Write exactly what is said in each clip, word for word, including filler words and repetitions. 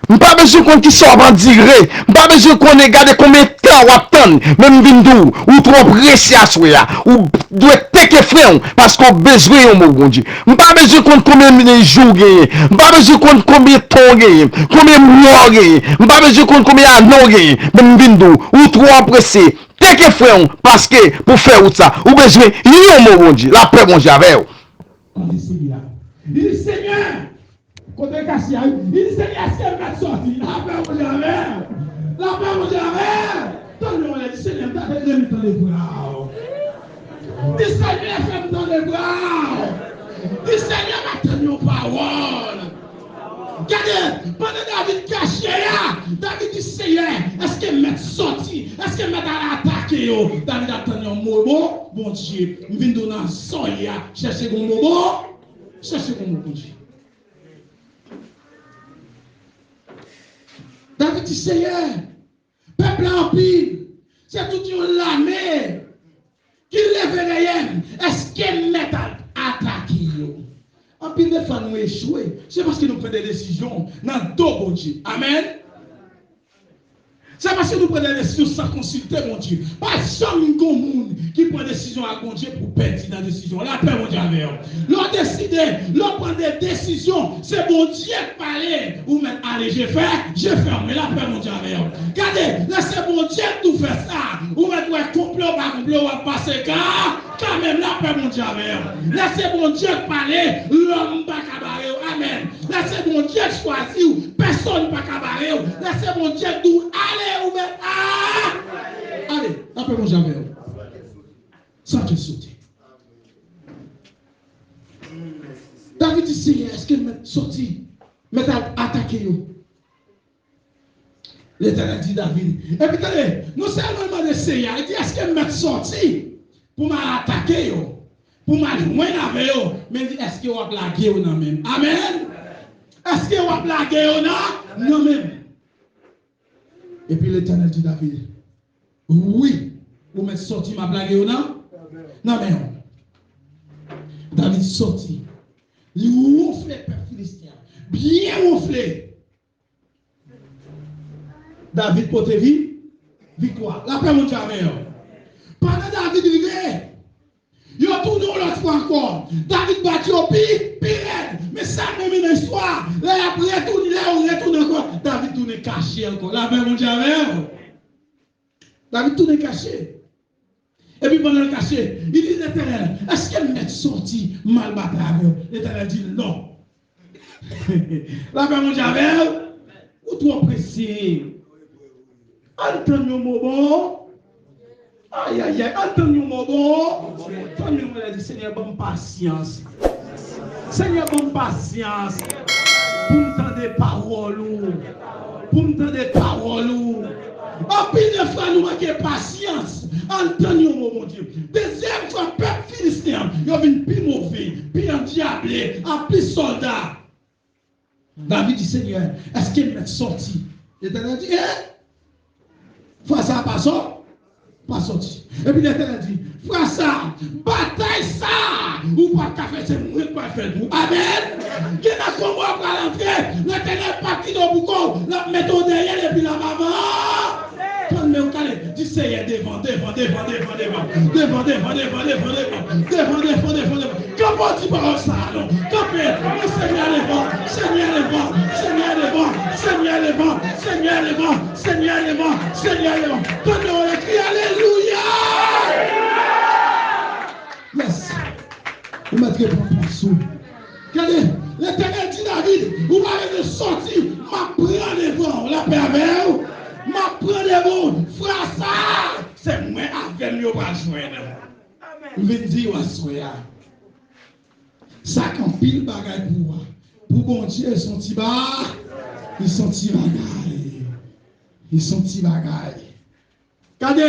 M pa bezwen konn kisa w ap andire. M pa bezwen konnen gade konbyen tan w ap tann. Men m vin di w, ou twò prese aswè a. Ou dwe teke fren w, paske w bezwen yon mo Bondye. M pa bezwen konn konbyen jou w genyen. M pa bezwen konn konbyen tan w genyen, konbyen mwa w genyen. M pa bezwen konn konbyen ane w genyen. Men m vin di w, ou twò prese. Teke fren w, paske pou fè wout sa, ou bezwen yon mo Bondye. Lapè Bondye avè w. Li di, Senyè, kote kache a, li di, Senyè, èske m mèt sòti? Lapè Bondye avè w. Lapè Bondye avè w. Tande yon lè, di, Senyè, m ta renmen tande vwa w. Di, Senyè, fè m tande vwa w. Di, Senyè, m ap tann yon pawòl. Gade, pandan David kache a, David di, Senyè, èske m mèt sòti? Èske m mèt al atake yo? David ap tann yon mo, mo, Bondye. M vin di w nan sa w ye a, chèche gon mo, mo, chèche gon mo, Bondye. David di, Senyè, pèp la anpil, se tout yon lame ki leve dèyè m. Èske m mèt al atake yo? Anpil de fwa nou echwe, se paske nou pran de desizyon nan do Bondye. Amèn. Se paske nou pran de desizyon san konsilte Bondye. Pa janm gon moun ki pran desizyon ak Bondye pou pèdi nan desizyon. Lapè Bondye avè w. Lè w deside, lè w pran de desizyon, se Bondye k pale, ou mèt ale, je fè, je fèmen. Lapè Bondye avè w. Gade, lè se Bondye k di w fè sa, ou mèt wè konplo pa konplo, w ap pase ka, kanmenm. Lapè Bondye avè w. Lè se Bondye k pale, lòm pa ka bare w. Amèn. Lè se Bondye k chwazi w, pèsonn pa ka bare w. Lè se Bondye k di w ale, ou mèt a-, ale. Lapè Bondye avè w. Sa te sote. David di, Senyè, èske m mèt sòti? Mèt al atake yo? Letènèl di David. Epi tande, non sèlman l mande Senyè a, li di, èske m mèt sòti pou m al atake yo, pou m al jwenn avè yo, men l di, èske w ap lage yo nan men m? Amèn. Èske w ap lage yo nan, nan men m? Epi Letènèl di David, wi, ou mèt sòti, m ap lage yo nan, nan men w. David sòti. Li wonfle pèp Filisten an. Byen wonfle. David pote vi-, viktwa. Lapè Bondye avè w. Pandan David rive, yo tounen yon lòt fwa ankò. David bat yo pi, pi rèd. Men sa k renmen nan istwa, lè y ap retounen, lè yo retounen ankò, David tounen kache ankò. Lapè Bondye avè w. David tounen kache. Epi pandan l kache, li di Letènèl, èske m mèt sòti m al batay avè w? Letènèl di l non. Lapè Bondye avè w. Ou twò prese. Ann tann yon mo bon. Ayayay, ann tann yon mo bon. Tann yon mo, di Senyè, ban m pasyans. Senyè, ban m pasyans pou m tande pawòl ou. Pou m tande pawòl ou. Anpil de fwa, nou manke pasyans. Ann tann yon mo Bondye. Dezyèm fwa, pèp Filisten an, yo vin pi move, pi andyable, an plis sòlda. David di, Senyè, èske m mèt sòti? Letènèl di, e? Fwa sa a pa sò-, pa sòti. Epi Letènèl di, fwa sa a, batay sa a, ou p ap ka fè, se mwen k pral fè l pou ou. Amèn. Gen nan konba w pral antre, Letènèl p ap kite w pou kò w, l ap mete w dèyè l epi l ap avan-, tann men w kale, di, Senyè, devan, devan, devan, devan, devan. Devan, devan, devan, devan, devan. Devan, devan, devan, devan. Kanpe, w di pawòl sa a non. Kanpe. Wi, Senyè, devan. Senyè, devan. Senyè, devan. Senyè, devan. Senyè, devan. Senyè, devan. Senyè, devan. Tande w, kriye, alelouya! Yes. Ou mèt reprann plas ou. Gade, Letènèl di David, ou pa bezwen sòti, m ap pran devan w, lapè avè w. M ap pran devan w. Fwa sa a, se mwen avè m yo pral jwenn. M vin di w aswè a, sa k anpil bagay pou ou a, pou Bondye, se yon ti ba-, li se yon ti bagay. Li se yon ti bagay. Gade,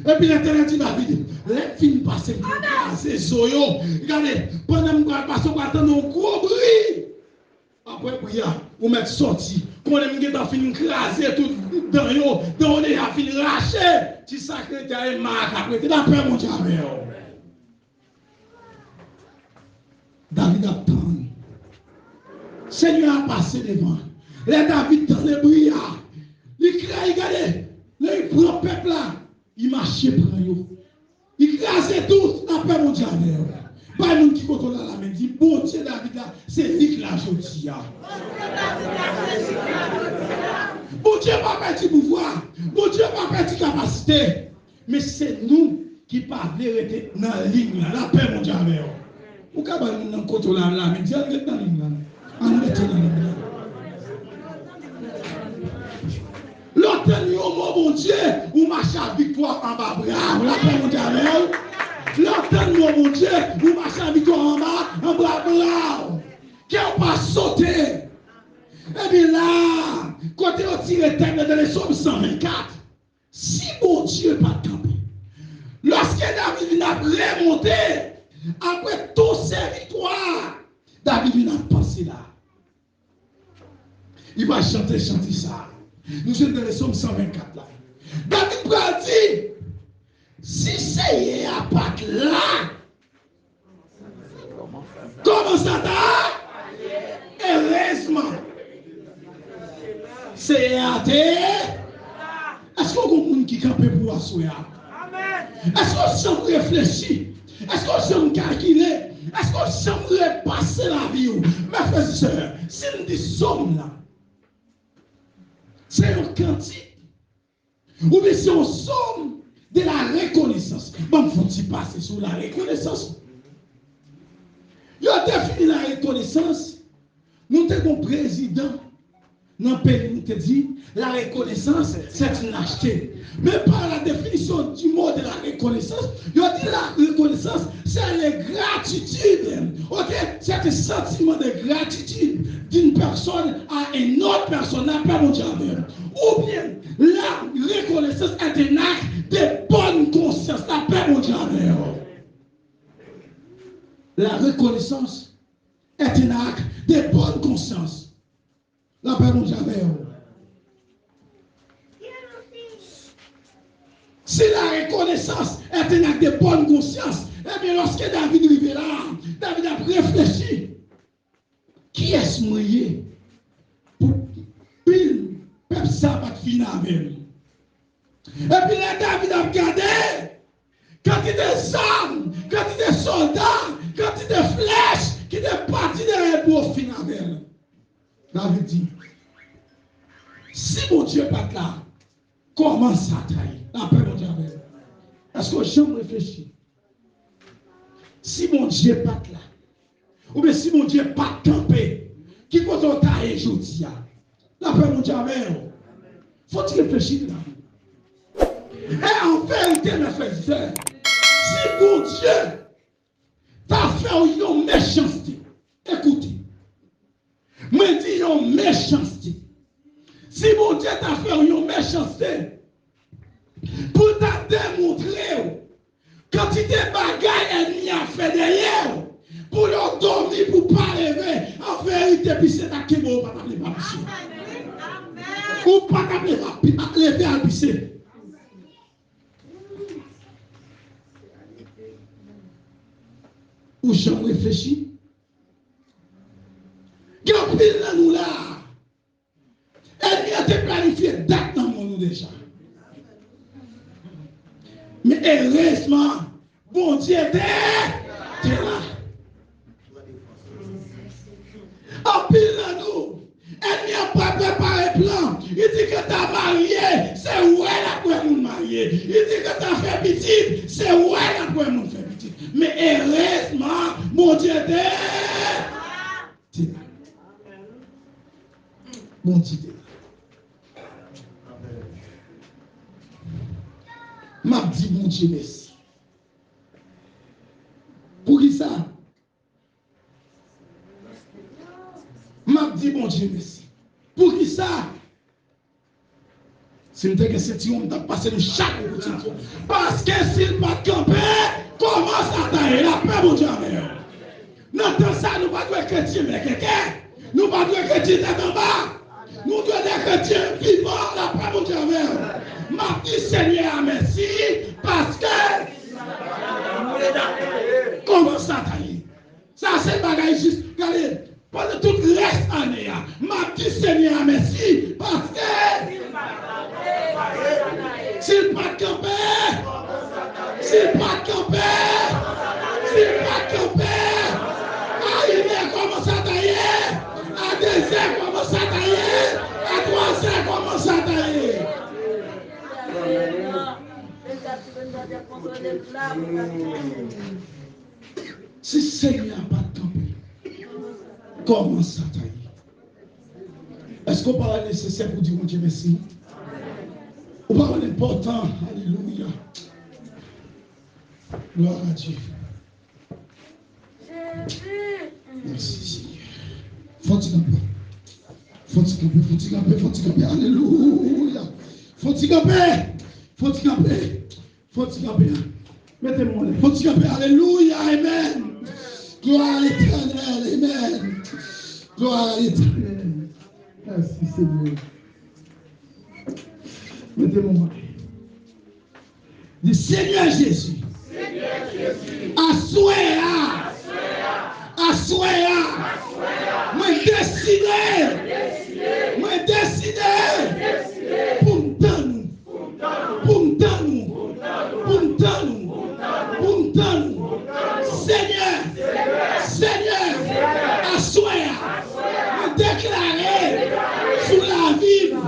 epi Letènèl di David, lè m fin pase, m fin kraze zo yo. Gade, pandan m pral pase, w pral tande yon gwo bri. Apre bri a, ou mèt sòti. Konnen m gentan fin kraze tout dan yo, dan yo deja fin rache. Ti sa k rete a, e ma k ap rete. Lapè Bondye avè w. David ap tann. Senyè a pase devan. Lè David tande bri a, li kraze, gade, lè li pran pèp la, li mache pran yo. Li kraze tout, lapè Bondye avè yo. Bay moun ki kote w la, la men, di, Bondye David la, se li k la jodi a. Bondye pa pèdi pouvwa. Bondye pa pèdi kapasite. Men se nou ki pa vle rete nan liy la. Lapè Bondye avè yo. Ou ka bay moun nan kote w la, la men, di, ann ret nan liy la. Ann rete nan liy la. Lè w tann yon mo Bondye, ou mache ak viktwa anba bra w. Lapè Bondye avè w. Lè w tann mo Bondye, ou mache ak viktwa anba, anba bra w. Kè w pa sote. Ebyen la, kote yo tire tèm nan, nan Sòm san vennkat, si Bondye pa t kanpe, lòske David vin ap remonte, apre tou se viktwa, David vin ap panse la. Li va chante chante sa. Nou jwenn nan Sòm san vennkat la. David pral di, si Seyè a pa t la, kòman sa ta? Erezman, Seyè a te. Èske w gon moun ki kanpe pou aswè a? Èske w janm reflechi? Èske w janm kalkile? Èske w janm repase lavi w? Mè frè e sè, si n di sòm la, se yon kantik, oubyen se yon sòm de la rekonesans. Ban m fè yon ti pase sou la rekonesans. Yo defini la rekonesans. Nou te gon prezidan nan peyi nou te di, la reconnaissance, c'est une acheter. Men pa la définition du mot de la reconnaissance, yo di la reconnaissance, c'est la gratitude. Ok? C'est un sentiment de gratitude d'une personne à une autre personne. Lapè Bondye avè w. Oubyen, la reconnaissance est un acte de bonne conscience. Lapè Bondye avè w. La reconnaissance est un acte de bonne conscience. Lapè Bondye avè w. Si la rekonesans est un acte de bonne conscience, ebyen, lòske David rive la, David ap reflechi, kiyès mwen ye pou pil pèp sa pa t fin avè m? Epi lè David ap gade, kantite zam, kantite sòlda, kantite flèch ki te pati dèyè l pou yo fin avè l. David di, si Bondye pa t la, kòman sa ta ye? Lapè Bondye avè w. Èske w janm reflechi? Si Bondye pa t la, oubyen si Bondye pa t kanpe, ki kote w ta ye jodi a? Lapè Bondye avè w. Fò w ti reflechi la. E an verite, mè frè e sè, si Bondye ta fè w yon mechanste, ekoute, mwen di yon mechanste. Si Bondye ta fè w yon mechanste, pou l ta demontre w kantite bagay ènmi a fè dèyè w, pou lè w dòmi, pou w pa leve, an verite, pise ta kenbe w, ou pa t ap leve a pise. Ou pa t ap leve a pi-, leve al pise. Ou janm reflechi? Gen anpil nan nou la, ènmi an te planifye dat nan mò nou deja. Men erezman, Bondye te, te la. Anpil nan nou, ènmi an pa prepare plan. Li di ke ta marye, se wè l ap wè moun marye. Li di ke ta fè pitit, se wè l ap wè moun fè pitit. Men erezman, Bondye te, te la. Bondye te la. M ap di Bondye mèsi. Poukisa? M ap di Bondye mèsi. Poukisa? Si m te gen sentiwon, m t ap pase nou chak yon kout sentiwon. Paske si l pa t kanpe, kòman sa ta ye? Lapè Bondye avè yo. Nan tan sa, nou pa dwe kretyen mèkèkè. Nou pa dwe kretyen tèt anba. Nou dwe de kretyen vivan, lapè Bondye avè yo. M ap di Senyè a mèsi, paske kòman sa ta ye? Sa se bagay jis. Gade, Pandan tout rès ane a, m ap di Senyè a mèsi, paske si l pa t kanpe, si l pa t kanpe, si l pa t kanpe, a inè kòman sa ta ye, a dezè kòman sa ta ye, a twazè kòman sa ta ye. Si Senyè a pa t kanpe, kòman sa ta ye? Èske w pa wè nesesè pou di Bondye mèsi? Ou pa wè l enpòtan? Alelouya. Glwa a Dye. Mèsi, Senyè. Fò ti kanpe. Fò ti kanpe, fò ti kanpe, fò ti kanpe. Alelouya. Fò ti kanpe. Fò ti kanpe. Fò ti kanpe. Mete men w anlè. Fò ti kanpe. Alelouya. Amèn. Glwa a Letènèl. Amèn. Glwa a Letènèl. Mèsi, Senyè. Mete men w anlè. Di, Senyè Jezi, aswè a, aswè a, mwen deside, mwen deside pou m tann ou, pou m tann ou, pou m tann ou, pou m tann ou. Senyè, Senyè, aswè a, mwen deklare sou lavi m,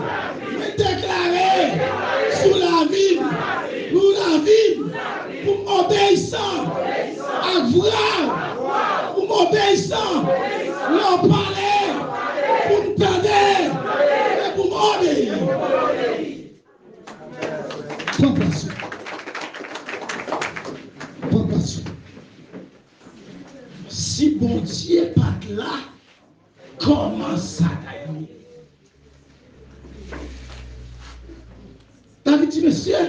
mwen deklare sou lavi m, sou lavi m, pou m obeyisan ak vwa w, pou m obeyisan lè w pale, pou m tande, e pou m obeyi. Pran plas ou. Pran plas ou. Si Bondye pa t la, kòman sa ta ye? David di, mesye,